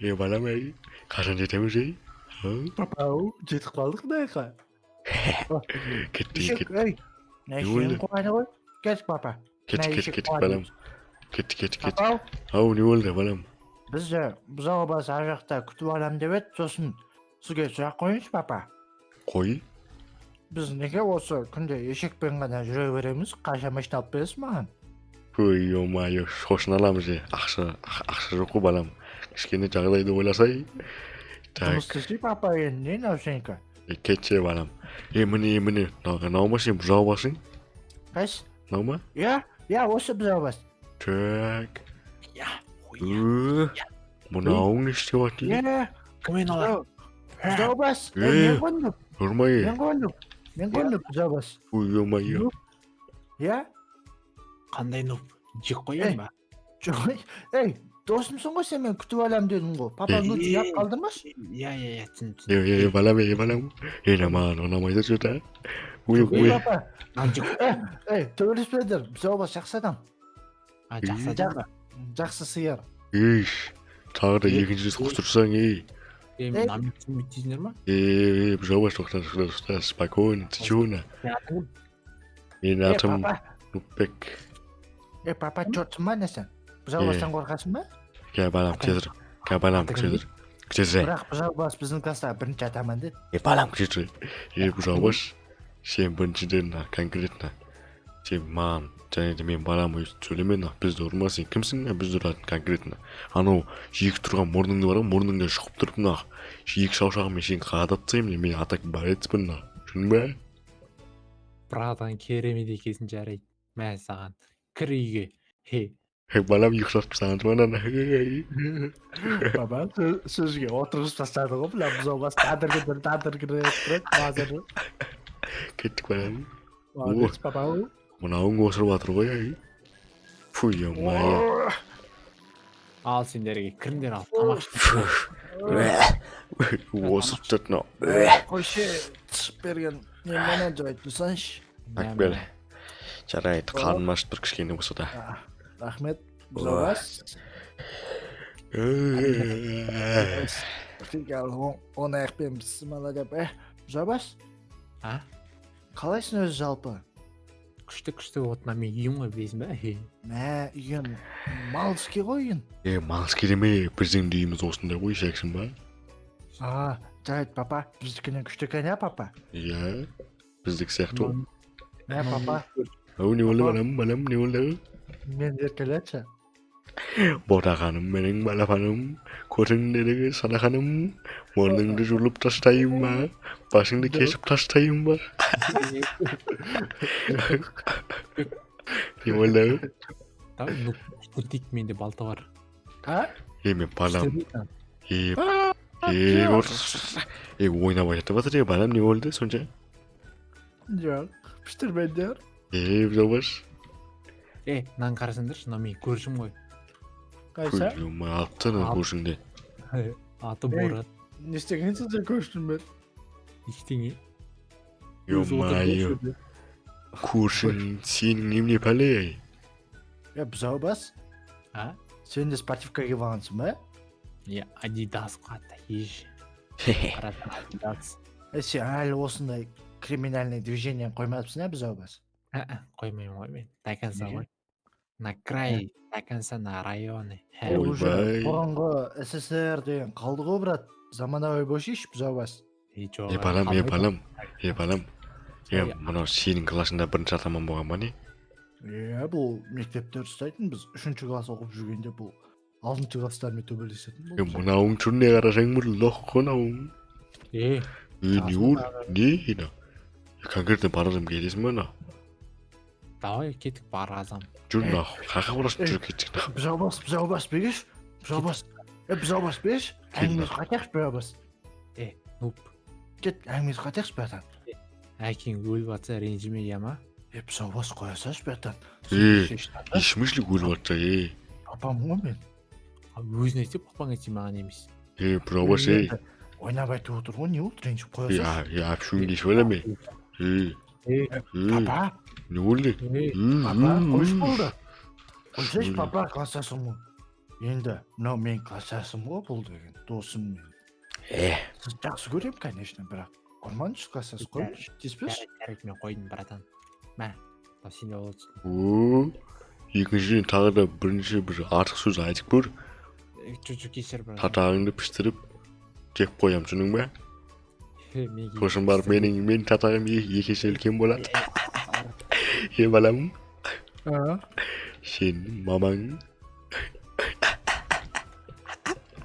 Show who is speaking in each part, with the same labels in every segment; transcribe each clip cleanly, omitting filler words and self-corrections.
Speaker 1: Е, балам, ей, қашан жетеміз, ей? А?
Speaker 2: Папа, ау, жетіп қалдық мына.
Speaker 1: Кеттік,
Speaker 2: Ешек,
Speaker 1: кеттік.
Speaker 2: ей.
Speaker 1: Не
Speaker 2: Мына
Speaker 1: болды?
Speaker 2: қуады ғой. Кет, папа.
Speaker 1: Кеттік,
Speaker 2: Мына
Speaker 1: кеттік,
Speaker 2: ешек
Speaker 1: кеттік,
Speaker 2: қуады.
Speaker 1: балам. Кеттік, кеттік, кеттік.
Speaker 2: Папа, ау,
Speaker 1: Ау, не болды, балам?
Speaker 2: Бізді бұзау бас ар жақта күтіп алам деп еді, сосын сізге сұрақ қояйыншы, папа.
Speaker 1: Қой.
Speaker 2: Біз неге осы күнде ешекпен ғана жүре береміз? Қанша машина алып бересіз маған?
Speaker 1: Ой, ё-моё, шошын аламыз, е. Ақша, ақша жоқ қой, балам. Кішкене жағдайды ойласай. Так,
Speaker 2: Жұмыс істесей, папа, енді не мынау сенікі?
Speaker 1: Е, кетші, балам. Е, міне, міне, мынау ма сен бұзау басың?
Speaker 2: Қайсы?
Speaker 1: Мынау ма?
Speaker 2: Иә, иә, осы бұзау бас.
Speaker 1: Так.
Speaker 3: Я, ой,
Speaker 1: Э, мынауың не істеп жатыр?
Speaker 2: Иә,
Speaker 3: кім олар?
Speaker 2: Бұзау бас.
Speaker 1: Е.
Speaker 2: Мен қондым,
Speaker 1: Ұрма, е.
Speaker 2: мен қондым. Мен қондым, бұзау бас.
Speaker 1: Ой, ё-моё.
Speaker 2: Иә?
Speaker 3: Қандай нуб? Жек қояйын ба?
Speaker 2: Жоқ, ей, досымсың ғой сен, мен күтіп алам дедің ғой. Папа,
Speaker 1: Е.
Speaker 2: ну ұят қалдырмашы.
Speaker 3: Иә, иә, иә, түсіндім,
Speaker 1: Е,
Speaker 3: түсіндім.
Speaker 1: е, балам, е, балам. Е, маған ұнамайды что-то. Ой,
Speaker 2: Ей,
Speaker 1: ой.
Speaker 2: папа,
Speaker 3: Мынаны жек.
Speaker 2: Ей, төбелеспеңдер. Бұзау бас жақсы адам.
Speaker 3: А, жақсы адам ба?
Speaker 2: Жақсы сиыр.
Speaker 1: Ейш, тағы да
Speaker 3: Е,
Speaker 1: екінші рет құстырсаң, ей.
Speaker 3: Е,
Speaker 2: Ей.
Speaker 3: мынаны түсінбейді дейсіңдер ма?
Speaker 1: Е, е, бұзау бас, тоқта, тоқта, тоқта, спокойно, ты чего на?
Speaker 3: Сенің атың кім?
Speaker 1: Менің
Speaker 2: Е,
Speaker 1: атым
Speaker 2: папа,
Speaker 1: Нупбек.
Speaker 2: е, папа, чотсың ба, не сен? Бұзау
Speaker 1: Е.
Speaker 2: бастан қорқасың ба?
Speaker 1: Кә, балам, күте тұр. Кә, балам,
Speaker 3: Атың
Speaker 1: күте
Speaker 3: кім?
Speaker 1: тұр. Күте тұр, ей.
Speaker 2: Бірақ бұзау бас біздің класста бірінші атаман деді.
Speaker 1: Е, балам, күте тұр. Е, бұзау бас, сен біріншіден, на, конкретно, сен маған және де мен балам өйстіп сөйлеме, на, бізді ұрма, сен кімсің, на, бізді ұратын конкретно. Анау жиек тұрған мұрныңды бар ғой, мұрныңды шұқып тұрып, на, екі шаушағыммен сені қадап тастаймын, мен а так борецпін, на, түсіндің бе?
Speaker 3: Братан, керемет екенсің, жарайды. Мә саған. Кір үйге. Хе.
Speaker 1: Е, балам, ұйықтатып тастаған тұр ананы.
Speaker 2: Папа, сөзге отырғызып тастады ғой, мына бұзау бас тадыр тадыр кіріп тұрады, мазары.
Speaker 1: Кеттік, балам.
Speaker 2: Молодец, папа.
Speaker 1: Мынауың осырып жатыр ғой, ай. Фу, ё-моё.
Speaker 3: Ал сендерге, кіріңдер, ал тамақ ішіңдер.
Speaker 1: Осырып тастады мынау.
Speaker 2: Қойшы, тышып берген немене жайт тұрсаңшы.
Speaker 1: Так, бері. Жарайды, қарным ашып тұр кішкене болса да.
Speaker 2: Рахмет, бұзау бас. Оң аяқпен бісміллә деп, е, бұзау бас.
Speaker 3: А?
Speaker 2: Қалайсың өзі жалпы?
Speaker 3: Күшті, күшті, вот мына менің үйім ғой, білесің ба? Хе.
Speaker 2: Мә, үйің малский ғой үйің.
Speaker 1: Е, малский деме, біздің де үйіміз осындай ғой, шексің ба?
Speaker 2: А, жарайды, папа, біздікінен күшті екен, иә, папа?
Speaker 1: Иә, біздікі сияқты ғой.
Speaker 2: Мә, папа,
Speaker 1: Ау, не болды,
Speaker 2: Папа.
Speaker 1: балам, балам, не болды?
Speaker 2: Мен еркелетші.
Speaker 1: Ботақаным менің, балапаным, көтіңдегі санақаным, мұрныңды жұлып тастайын ба, басыңды кесіп тастайын ба? Не болды?
Speaker 3: Давай, нуб, піштіртейік, менде балта бар.
Speaker 2: А?
Speaker 1: Е, мен балам,
Speaker 3: Піштіртейік.
Speaker 1: е, е, е, ойнап айтып жатыр, е, балам, не болды сонша?
Speaker 2: Жоқ, піштірмеңдер.
Speaker 1: Е, бұзаубас.
Speaker 3: Е, мынаны қарасаңдаршы, мынау менің көршім ғой.
Speaker 2: Қайсы?
Speaker 1: Ой, алып та ана көршіңде.
Speaker 3: Аты
Speaker 2: Ей.
Speaker 3: Борат.
Speaker 2: Не істегенсің сен көршіңмен?
Speaker 3: Ештеңе. Өзі отырды
Speaker 1: Ё-моё,
Speaker 3: осы жерде.
Speaker 1: көршің сенің немене пәле, ей?
Speaker 2: Е, бұзау бас,
Speaker 3: А?
Speaker 2: сен де спортивка киіп алғансың ба?
Speaker 3: Иә, Адидас қой, еш. Қарасаң, Адидас.
Speaker 2: Е, сен әлі осындай криминальный движение қоймапсың, ә, бұзау бас?
Speaker 3: Ә, қоймаймын ғой мен. До конца
Speaker 2: Неге?
Speaker 3: ғой. На край, до конца на районы.
Speaker 2: Е, уже
Speaker 1: Ойбай.
Speaker 2: бұрынғы СССР деген қалды ғой, брат. Заманауи болсайшы, бұзау бас.
Speaker 3: Е, жоқ,
Speaker 1: Е, балам, е,
Speaker 3: қалмайды.
Speaker 1: балам, е, балам. Е,
Speaker 3: Ой.
Speaker 1: мынау сенің классыңда бірінші атаман болған ба, не?
Speaker 2: Иә, бұл мектепте ұстайтын, біз үшінші класс оқып жүргенде бұл алтыншы класстармен төбелесетін
Speaker 1: Е,
Speaker 2: болды.
Speaker 1: мынауың түріне қарасаң бір лох қой мынауың.
Speaker 3: Е,
Speaker 1: Е, не ол? Не мынау? Е, конкретно барасың, кетесің ба мынау?
Speaker 3: Давай, кеттік, баразам.
Speaker 1: Жүр, нахуй. Қаяққа барасың, жүр, кеттік, нахуй.
Speaker 2: Бұзау бас, бұзау бас, бергеш. Бұзау бас. Е, бұзау бас, берші.
Speaker 1: Кел,
Speaker 2: Әңгімемізді қайтайықшы, бұзау бас.
Speaker 3: Е, нуб.
Speaker 2: Кет, әңгімемізді қайтайықшы, братан.
Speaker 3: Әкең өліп жатса, ренжіме, иә ма?
Speaker 2: Е, бұзау бас, қоя салшы, братан.
Speaker 1: Е, не смысле өліп жатса, е?
Speaker 2: Папам ғой мен.
Speaker 3: А, өзің айтса, папаң айтса, маған емес.
Speaker 1: Е, бұзау бас, ей.
Speaker 2: Енді ойнап айтып отыр ғой, не болды, ренжіп қоя
Speaker 1: Е,
Speaker 2: салшы.
Speaker 1: е, әпшуің кесіп алам, е. Е,
Speaker 3: Е,
Speaker 1: е,
Speaker 2: Папа,
Speaker 1: не болды?
Speaker 3: е,
Speaker 1: Е,
Speaker 2: папа,
Speaker 1: е,
Speaker 2: қойшы
Speaker 1: е.
Speaker 2: болды. Қойсайшы,
Speaker 1: М.
Speaker 2: папа, класстасың ғой. Енді мынау менің класстасым ғой бұл деген, досым мен.
Speaker 1: Е.
Speaker 2: Сізді жақсы көремін, конечно, бірақ ұрмаңызшы, класстас, қойыңызшы, тиіспеші.
Speaker 3: Жарайды, жарайды, мен қойдым, братан. Мә, мынау сенде болсын.
Speaker 1: О, екіншіден, тағы да бірінші бір артық сөз айтып көр.
Speaker 3: Чуть-чуть кешір, братан.
Speaker 1: Татағыңды піштіріп жеп қоямын, түсіндің бе?
Speaker 3: Мен
Speaker 1: Сосын барып менің татағым екі есе үлкен болады. Е, балам,
Speaker 2: А?
Speaker 1: сенің мамаң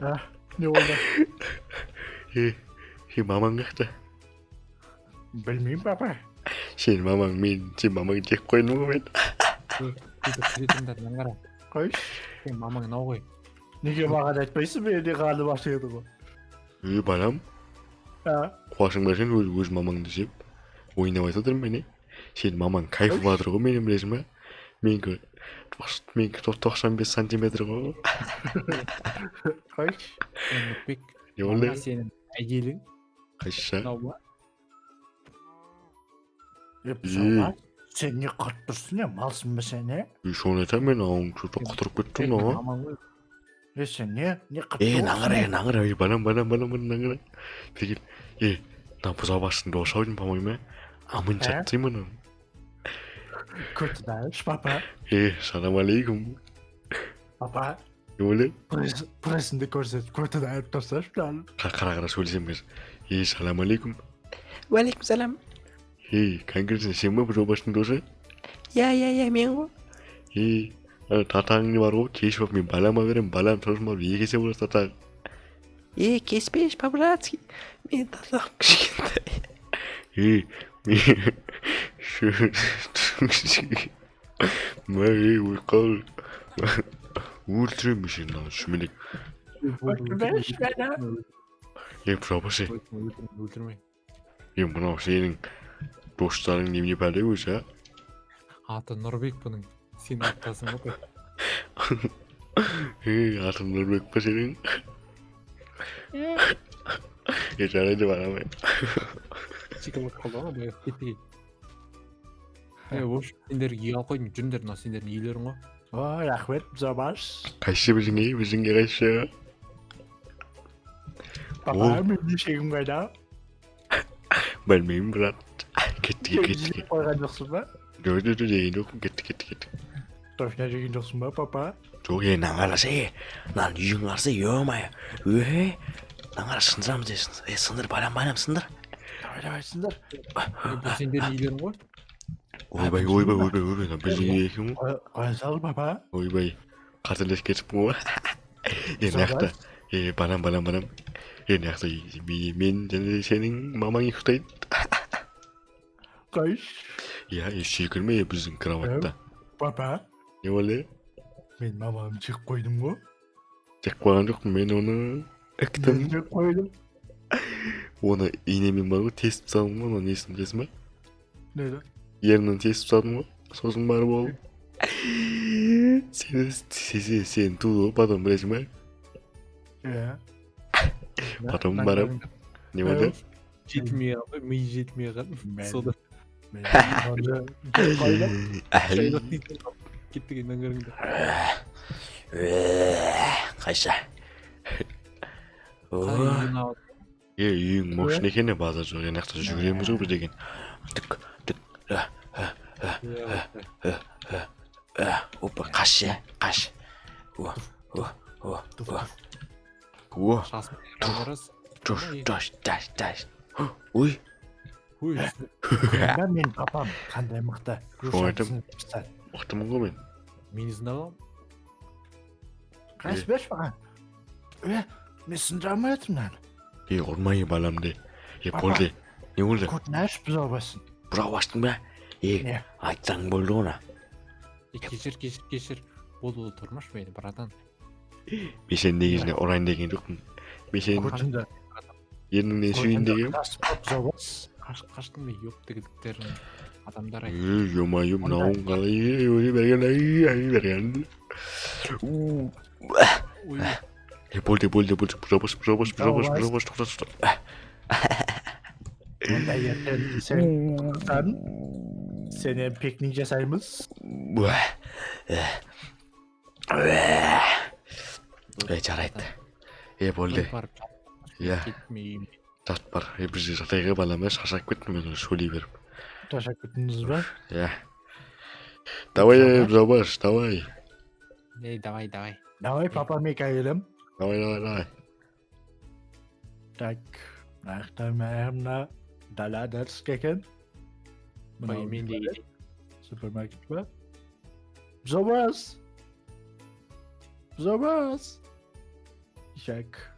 Speaker 2: А, не болды?
Speaker 1: Е, сен мамаң қаяқта?
Speaker 2: Білмеймін, папа.
Speaker 1: Сенің мамаң мен, сен мамаңды жеп қойдым ғой мен.
Speaker 3: Бүйтіп күле тұрыңдар, мынаны қара.
Speaker 2: Қойшы.
Speaker 3: Сенің мамаң мынау ғой.
Speaker 2: Неге маған айтпайсың, мен де қарным аш еді ғой.
Speaker 1: Е, балам,
Speaker 2: А?
Speaker 1: қуасың ба сен өз мамаңды жеп? Ойнап айтып отырмын мен, е. Сенің мамаң кайф жатыр ғой менен, білесің ба? Менікі 95 сантиметр ғой.
Speaker 2: Қойшы.
Speaker 3: Е, Нұрбек,
Speaker 1: Не болды?
Speaker 3: мама сенің әйелің
Speaker 1: Қайсысы?
Speaker 3: мынау ма?
Speaker 2: Е, бұзауға, сен не қырып тұрсың, е, малсың ба сен, е?
Speaker 1: Е, соны айтамын мен, ауың что-то құтырып кеттім
Speaker 3: Е,
Speaker 1: мынау.
Speaker 3: мамаң ғой.
Speaker 2: Е, сен не қырып
Speaker 1: Е,
Speaker 2: тұрсың?
Speaker 1: мынаны қара, е, мынаны қара, е, балам, балам, балам, балам, мынаны қара. Бері кел. Е, мына бұзау басшының досы ау деймін, по-моему, е. Амын
Speaker 2: Ә?
Speaker 1: жатсың мынау.
Speaker 2: Көтін папа.
Speaker 1: Е, салам алейкум.
Speaker 2: Папа,
Speaker 1: Не болды?
Speaker 2: Прессіңді көрсет, көтін айырып тұрсашы мынаны.
Speaker 1: Қара, қара, сөйлесемін қазір. Е, салам алейкум.
Speaker 4: Уәлейкум сәлем.
Speaker 1: Ей, конкретно сен ба бұзау басшының досы?
Speaker 4: Иә, иә, иә, мен ғой.
Speaker 1: Ей, ана татағың не бар ғой, кешіп алып мен балама беремін, балам сосын барып екі есе болады татағы.
Speaker 4: Е, кеспеші по-братски. Мен татағым кішкентай.
Speaker 1: Ей, мен мә, ей, ой, қал. Өлтіремін сені, мына сүмелек.
Speaker 2: Өлтірмеші мені.
Speaker 1: Ей, бұзау басы.
Speaker 3: Өлтірме, өлтірме.
Speaker 1: Е, мынау сенің достарың немене бәле өзі, а?
Speaker 3: Аты Нұрбек бұның. Сен аттасың ғой.
Speaker 1: Ей, атың Нұрбек па сенің? Е, жарайды, барамай.
Speaker 3: Шикіліп қалды ғой, баяғы кетті. Е, в общем, сендерге үй алып қойдым, жүріңдер, мынау сендердің үйлерің ғой.
Speaker 2: Ой, рахмет, бұзаубаш.
Speaker 1: Қайсы біздің үй, біздің үй қайсы?
Speaker 2: Папа,
Speaker 1: Ол-
Speaker 2: менің ешегім қайда?
Speaker 1: Білмеймін, брат. Кеттік, кеттік.
Speaker 2: Жеп қойған жоқсың ба?
Speaker 1: Жоқ, жоқ, жоқ, жеген жоқпын, кеттік, кеттік, кеттік.
Speaker 2: Точно жеген жоқсың ба, папа?
Speaker 1: Жоқ, е, мынаны қараса, е, мынаның үйін қараса, ё-моё, е, мынаны қара, сындырамыз, е, сындыр, е, сындыр, балам, балам, сындыр.
Speaker 2: Давай, давай, сындыр.
Speaker 3: Е, бұл сендердің үйлерің ғой.
Speaker 1: Ойбай, ойбай, ойбай, ойбай, мына біздің үй екен ғой.
Speaker 2: Қоя сал, папа.
Speaker 1: Ойбай, қателесіп кетіппін ғой. Е, мына жақта, е, балам, балам, балам. Е, мына жақта мен және сенің мамаң ұйықтайды.
Speaker 2: Қойшы.
Speaker 1: Иә, е, секірме, е, біздің кроватьта.
Speaker 2: Папа,
Speaker 1: Не болды?
Speaker 2: мен мамамды жеп қойдым ғой.
Speaker 1: Жеп қойған жоқпын, мен оны іктім.
Speaker 2: Мен жеп қойдым.
Speaker 1: Оны инемен бар ғой, тесіп тастадым ғой, оның несін білесің ба?
Speaker 2: Нені?
Speaker 1: Ернін тесіп тастадым ғой. Сосын барып ол сені сені туды ғой, потом, білесің ба?
Speaker 2: Иә.
Speaker 1: Потом барып не болды?
Speaker 3: Жетілмей қалды, ми жетілмей қалды.
Speaker 2: Мен-
Speaker 3: Содан
Speaker 2: Мен оны жеп қойдым.
Speaker 3: жайлап дейтін қалды. Кеттік енді, аңғарыңдар.
Speaker 1: Қайсы?
Speaker 3: Қалай үйін алып?
Speaker 1: Е, үйің мощный екен, е, базар жоқ. Ана жақта жүгіреміз ғой біз деген. Түк, түк,
Speaker 3: Иә,
Speaker 1: опа, қаш, е, қаш. О, о, о, о. О,
Speaker 3: Шасын барасыз.
Speaker 1: жош, жош, даш, даш. Ой,
Speaker 3: Ой,
Speaker 2: Көрдің мен папам қандай мықты.
Speaker 1: Соны айтамын.
Speaker 2: Грушаны пісір.
Speaker 1: Мықтымын ғой мен.
Speaker 3: Мен ізін.
Speaker 2: Қайсы, берші маған. Е, мен сындыра алмай жатырмын мынаны.
Speaker 1: Е, ұрмай, баламды. Е,
Speaker 2: Папа.
Speaker 1: болды. Не болды?
Speaker 2: Көтін ашып бұзау басын.
Speaker 1: Бұзау аштың ба? Е,
Speaker 2: Не?
Speaker 1: айтсаң болды оны.
Speaker 3: Е, кешір, кешір, кешір. Болды, болды, тұрмашы мені, братан.
Speaker 1: Мен сені негізінде ұрайын деген жоқпын. Мен сені
Speaker 2: Көтінді.
Speaker 1: ерніңнен сүйейін дегенмін.
Speaker 2: Бұзау бас.
Speaker 3: Қаштым мен, ёптігідіктерін адамдар ай.
Speaker 1: Е, ё-моё, мынауың қалай, е, ой, берген, ай, ай, берген. У,
Speaker 3: Ой,
Speaker 1: Е, болды, болды, болды, бұзау бас, бұзау бас, бұзау бас, бұзау бас, тоқта, тоқта.
Speaker 2: Онда ертең сен құтқарсаң, сенен пикник жасаймыз.
Speaker 1: Уә, э, уә. Е, жарайды. Е, болды.
Speaker 3: Барып
Speaker 1: Иә.
Speaker 3: кеттім үйіме.
Speaker 1: Жат бар. Е, біз де жатайық, е, балам, е, шаршап кеттім мен уже сөйлей беріп.
Speaker 2: Шаршап кеттіңіз ба?
Speaker 1: Иә. Давай, е, бұзаубаш, давай.
Speaker 3: Ей, давай, давай.
Speaker 2: Давай, папа, мен әйелім.
Speaker 1: Давай, давай, давай.
Speaker 2: Так, мына жақта мына дала дәріске екен.
Speaker 3: Ой,
Speaker 2: Мынау
Speaker 3: мен де кетейін.
Speaker 2: Супермаркет па? Бұзаубас! Бұзаубас! Ишак.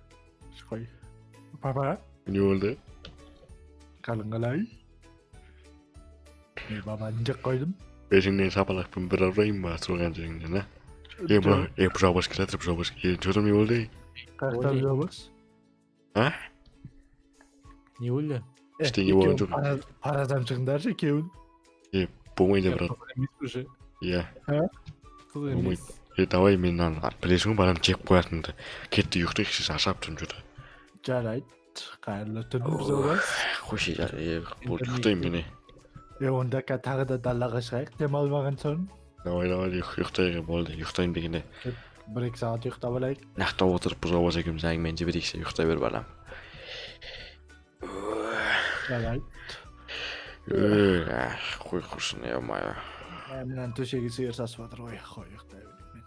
Speaker 2: Қой. Папа,
Speaker 1: Не болды?
Speaker 2: Қалың қалай? Мен бабаны жеп қойдым.
Speaker 1: Бетіңнен сапалақпен бір ұрайын ба тұрған жеріңнен, а? Е, мына, е, бұзаубаш келе жатыр, бұзаубаш. Е, че там, не болды?
Speaker 2: Қаяқта
Speaker 3: Ой.
Speaker 2: бұзаубас?
Speaker 1: А?
Speaker 3: Не болды?
Speaker 1: Ештеңе болған жоқ.
Speaker 2: Парадан шығыңдаршы екеуін.
Speaker 1: Е, болмайды, брат.
Speaker 3: Қызық емес уже.
Speaker 1: Иә.
Speaker 3: Қызық
Speaker 1: Болмайды.
Speaker 3: емес.
Speaker 1: Е, давай мен мынаны білесің ғой, балам, жеп қоятынымды. Кетті, ұйықтайықшы, шаршап тұрмын что-то.
Speaker 2: Жарайды. Қайырлы түн, бұзаубас.
Speaker 1: Қойшы, е, болды, ұйықтаймын мен, е.
Speaker 2: Е, онда тағы да далаға шығайық демалмаған соң.
Speaker 1: Давай, давай, ұйықтайық, болды, ұйықтаймын дегенде.
Speaker 2: 1-2 сағат ұйықтап алайық.
Speaker 1: Нақты отырып бұзаубас екеуміз әңгімені жіберейікші, ұйықтай бер, балам.
Speaker 2: Жарайды.
Speaker 1: Е, қой құрсын, е, мое.
Speaker 2: Мынаның төсегі сиыр сасып жатыр ғой. Қой, ұйықтай берейік мен.